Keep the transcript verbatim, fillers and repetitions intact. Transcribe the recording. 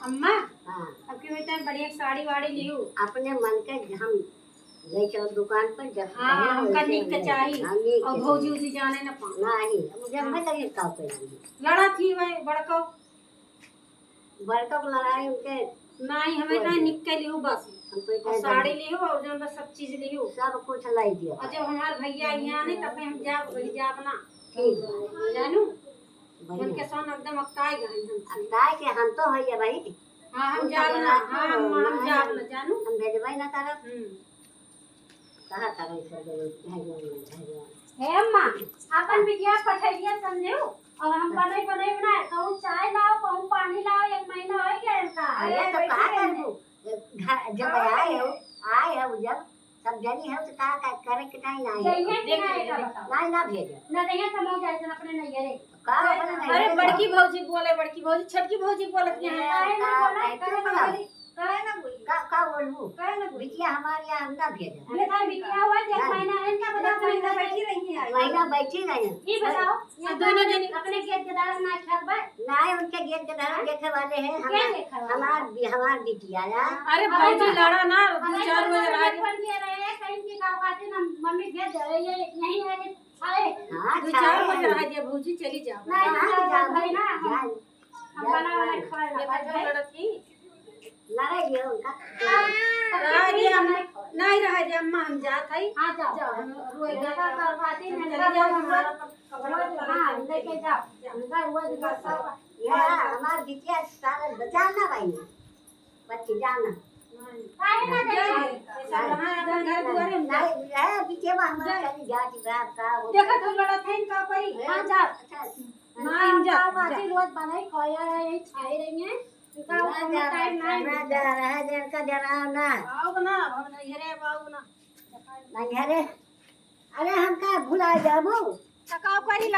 अम्मा, हाँ। अब की बेटा बढ़िया साड़ी वाड़ी लियो। अपने मन के हम ले चलो दुकान पर, जब हाँ, कहे हमका वैसे निक के ले चाही। हाँ, निक और के भौजी चाही। उजी जाने न पाओ। नहीं, अब जब हाँ। मैं तरीका का कोई नहीं। लड़ा थी वह बड़को। बड़को को लड़ाई उनके नहीं, हमें कोई ना नहीं। निक के लियो बस। हमको इतना और साड़ी नहीं। लियो और जौन बस सब चीज लियो। सब कुछ लाई दियो। और जब हमार भैया यहाँ नहीं, तब हम जाब, वही जाब ना। ठीक बा। जानू? बढ़िया। उनके सोन एकदम अकताई गए हमसे। अकताई के हम तो हइए भाई। हाँ, हम उनका जाब ना। जना हाँ, हम, हम ना जाब ना, जानू। हम भेजबे ना करब। हम्म। कहा था भाई सब जने, भेजो ना, भेजो ना। हे अम्मा, अपन बिटिया पठैया समझू। और हम हाँ। बनई, बनई बनाए, कहूँ चाय लाओ, कहूँ पानी लाओ, एक महीना हो गया इनका। अरे, अरे, तो बैठी कहा रही करबू? है। घर, जब हाँ। आए हो, आए हो जब, सब जनी हो तो का, का करे के टाइम ना है। जइया कि ना, एका बताओ। ना, ना भेजे। ना जइया तो मौज आए सन अपने नैहरे। का अपने अरे नैहरे बड़की जाओ। भौजी बोले, बड़की भौजी, छोटकी भौजी बोलत के हैं। काहे ना का, बोला, काहे काहे ना ना बोला? बोली? काहे ना बोली? का, का बोलबू? काहे ना बोली? बिटिया हमार यहाँ हम ना भेजे। ये तो बिटिया हुआ, एक ना। महीना है, इनका बता, एक महीना महीना बैठी रही है। महीना बैठी रही है। ये बताओ, अब दोनों जने अपने गेट के दारन ना खेलबे? नहीं, उनके गेट के दारन हाँ? देखे वाले हैं, के हमार, देखे वाले? हमार बि-, हमार बिटिया या। अरे अरे भौजी ना। लड़ा ना, दो अरे चार बजे ना, रात। एक बार भी रहे, कहीं की का बात है ना, मम्मी भेज दे, ये यहीं है, ये खाए। हाँ, दो चार खाए बजे हैं। रह गया भौजी, चली जाओ। नहीं, कहाँ जाओ, जाओ? भाई ना, हम, जा, हम जा, बना बना जा। खाए ना, देखो जो भाई। लड़त ही। लड़ाई है उनका। हाँ, रह गया, हम, नहीं रह गया, अम्मा, हम जात हई। हाँ, जाओ। जाओ, हम रोए उनका जात हई। बर्बादी हम नहीं चले जाओ, करना। हमारा कपड़ा रोज, लत्ता हाँ, लेके लेके जाओ। जाओ। उनका रोज उनका बस। सब ये हमार बिटिया सारा बचाना भाई। बच्ची जाना। काहे ना जाए? ऐसा कहाँ अपन घर दुआरे में नहीं, है, बिटिया हमारा जाए। चली जाती बात का, वो देखा तो लड़ा था इनका परी। हाँ, जाओ। अच्छा। ना, हम जाओ, जाओ। मासी रोज बनाई खाया है, यही खाए रही हैं। इनका ना कोनो जा, टाइम ना ना मिलता। जा, रह जा, इनका जरा ना। आओ ना, हम नैहरे अब आओ ना। नैहरे? अरे, हमका भुला जाबू? तो का करी लड़-,